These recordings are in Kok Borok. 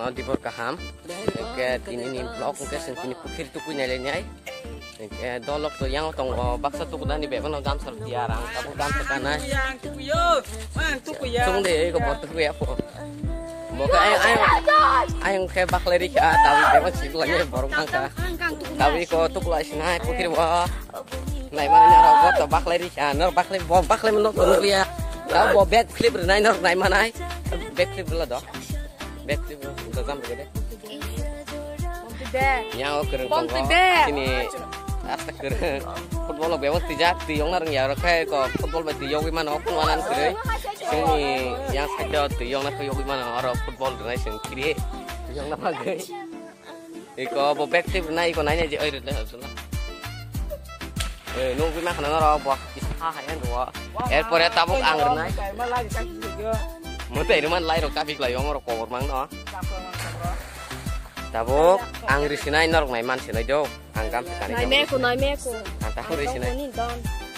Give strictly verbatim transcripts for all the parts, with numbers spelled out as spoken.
Dibor kaham. Hingke tini ni vlog hingke sing tini pukhiri tukui nai lai nai. Hingke dolok to yang tongo baksa tukudani bebano gamsa rok tiya rang tabuk gamsa kanai. Yang tukuyo, mang tukuyo. Sung de ko bor tukuya po. Boka ayang ayang ayang ke baklai rikha tawi bebak siklai borok mangka. Tawi ko tuklai sinai pukhiri bo. Nai mana naro bo to baklai rikha nor baklai bo baklai mano to nukliya. Tabo back flip rinai nor nai manai. Back flip lo do. Back flip lo do jam de. Yang o kereng tongo. Sini asta kereng. Football o bebak tijak tiyong narang ya rok khai ko football bai tiyogwi mano kun wanan kereng. Sini yang sakya tiyong na yogwi mano aro football rinai sing kiri. Tiyong na bagwi. Iko bo back flip rinai iko nai nai je oi rinai hajula. Eh, nungwi ma khana noro bo kisa ha ha yang do. Erpore tabuk ang rinai. Mutai ruman lai ro kapik lai ong ro kobor mang no. Tabuk ang risinai norok nai man sinai do. Ang gam sikani. Nai meku nai meku. Ang tahu risinai.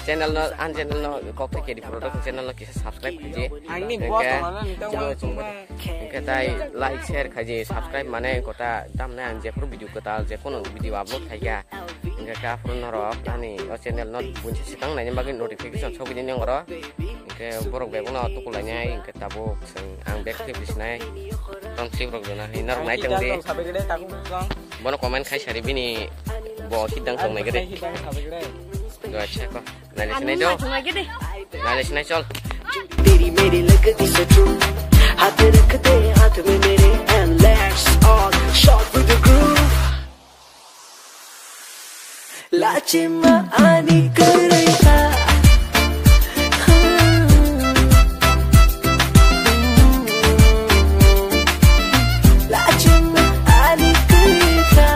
Channel no an channel no kok ke di product channel no kisa subscribe khaji. Ang ni bo to mana ni ta. Hingke tai like, share khaji, subscribe mane kota tamne ang jephuru video kwtal, jephuru video upload khaikha. Hingke khe aphuru norok ani o channel no bunsi swkang naini bagwi notification sogwini nang oro. Hingke borok bebakno tukulainai, hingke tabuk chwng ang back flip risinai. Front flip rok rwna hinwi norok nai tongdi. Bono comment khai sari bini bo hidang tong nai gede. Do acha ko. Nai le sinai do. Nai le sinai chol. तेरी मेरी लगती सचू हाथ रख दे हाथ में मेरे and let's all shot with the groove. Lachima ani karaita. Lachima ani karaita.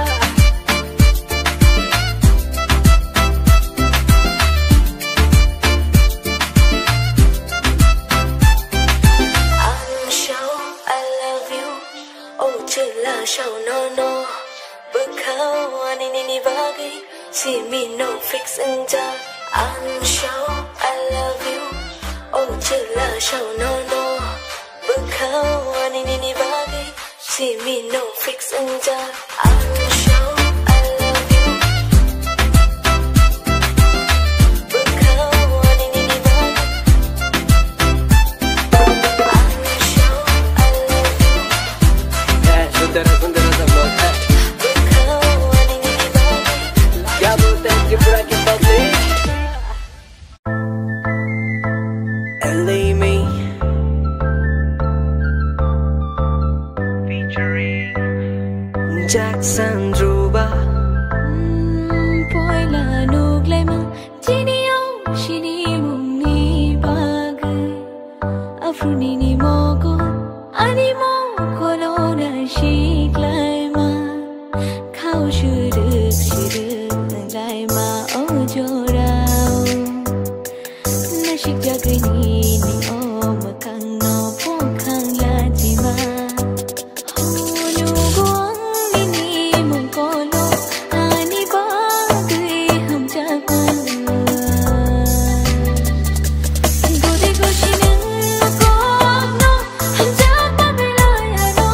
Anshao, I love you. Oh, chila shao, no, no. Bwkhao ani nini bagwi simi no fix wngjak. Anshao, I love you. Oh, chila shao, no, no. Bwkhao ani nini bagwi simi no fix wngjak. Anshao, I love you. Bwkhao ani nini bagwi. Anshao, I love you. Hey, sundara, sundara, sundara. Bwkhao ani nini bagwi. Kya bolte hain Tripura ki public? L A me. Featuring Jackson Druba. Mm, poila nukhlaima chini o sinimungni bagwi. Aphuruni ni mokol, ani mokolo na siklaima. Khao siruk siruk wnglaima o jorao. Nasikjagwini ni o mwkhangno pungkhang lachima. Hwnwi nugo ang nini mungkolo ani bagwi hamjakma. Gode gosi nwng mokokno hamjakma belai ano.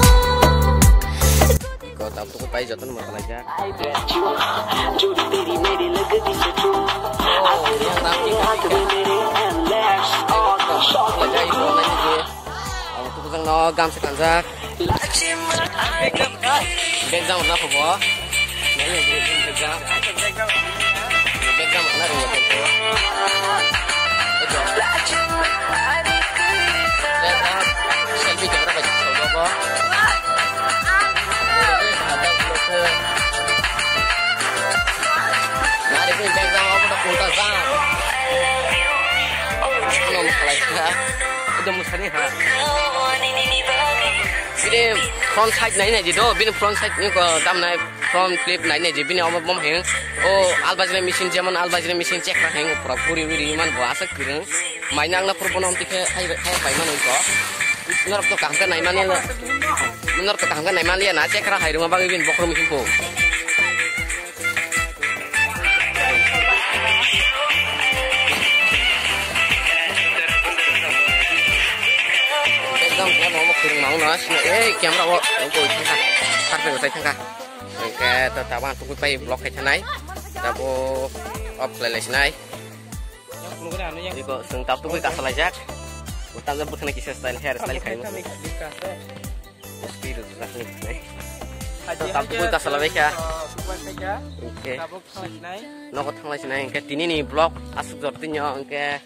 Ko tabuk pai jotono mokolaijak. Ang tuku jang no gamsa kanjak. Bag jam na phubo. Bag jam. Bag jam na ring ya. Selfie camera bai sabo. Nari pun bag jam abo da kunta jam. Ano masalai ka. Itu musani ha. Bini front side nai nai jido, bini front side ni ko dam nai front flip nai nai ji bini omo bom heng. O albajre machine jemon albajre machine chekra heng pura puri uri man bo asa kwrwng. Mai nang na pura bono amtike hai hai pai mano ko. Norok to kaham ka nai mani. Norok to kaham ka nai mani na chekra hai ruma bagi bini bokrom himpo. Ekdom, ya, Omo khurung mangno sino, ei, camera o, o, koi thangkha, harpe gosai thangkha. Hingke to tabang tugui pai vlog khai thanai, tabo off khlai lai sinai. Iko, sung tab tugui kasa lai jak. Utam jak bwkhana kisa style, hair style khai mo. Speed rwjak ni. Tab tugui kasa lai kha. Oke. Nogo thanglai sinai, hingke tini ni vlog asuk jor tinyo, hingke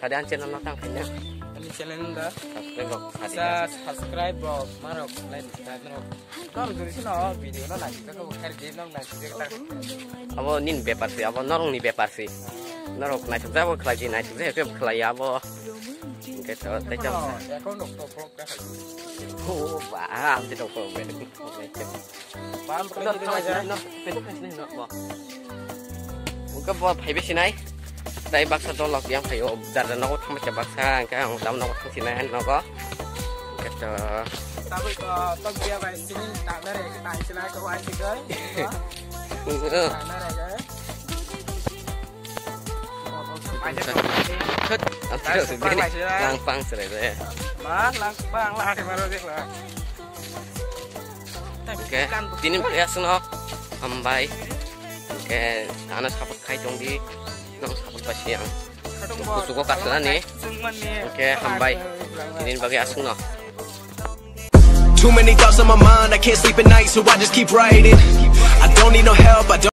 Sadi ang channel no tang khaina. Ani channel no da. Subscribe rok sadi. Sa-, subscribe rok, marok, like, subscribe rok. Nor juri sino video no nai, ko kher di nong nai, ko kher. Abo nin bepar si, abo norong ni bepar si. Norok nai thok jabo khlai di, nai thok jabo khlai abo. Oke to, tei to. Account rok to block ka. Oh, ba, am di to ko. Bam, no, no, no, no, no. Ungke bo phaibe sinai. Tai baksa dolok yang phaio, jar jar nogo thangma khe baksa, hingke ang tam nogo thang sinai nogo. Hingke to. Tabuk to, tok dia bai sini, tangna re, tang sinai ko ai sikoi. Tangna re, Thut, ang thut, sini. Lang pang serai de. Ma, lang pang, lang ati maro de la. Oke, tini bagwi aswkno hambai. Oke, ano support khai tong di. Nang support bai si ang. Kuchugo katlani. Oke, hambai. Tini bagwi aswkno. Too many thoughts on my mind, I can't sleep at night, so I just keep writing. I don't need no help, I don't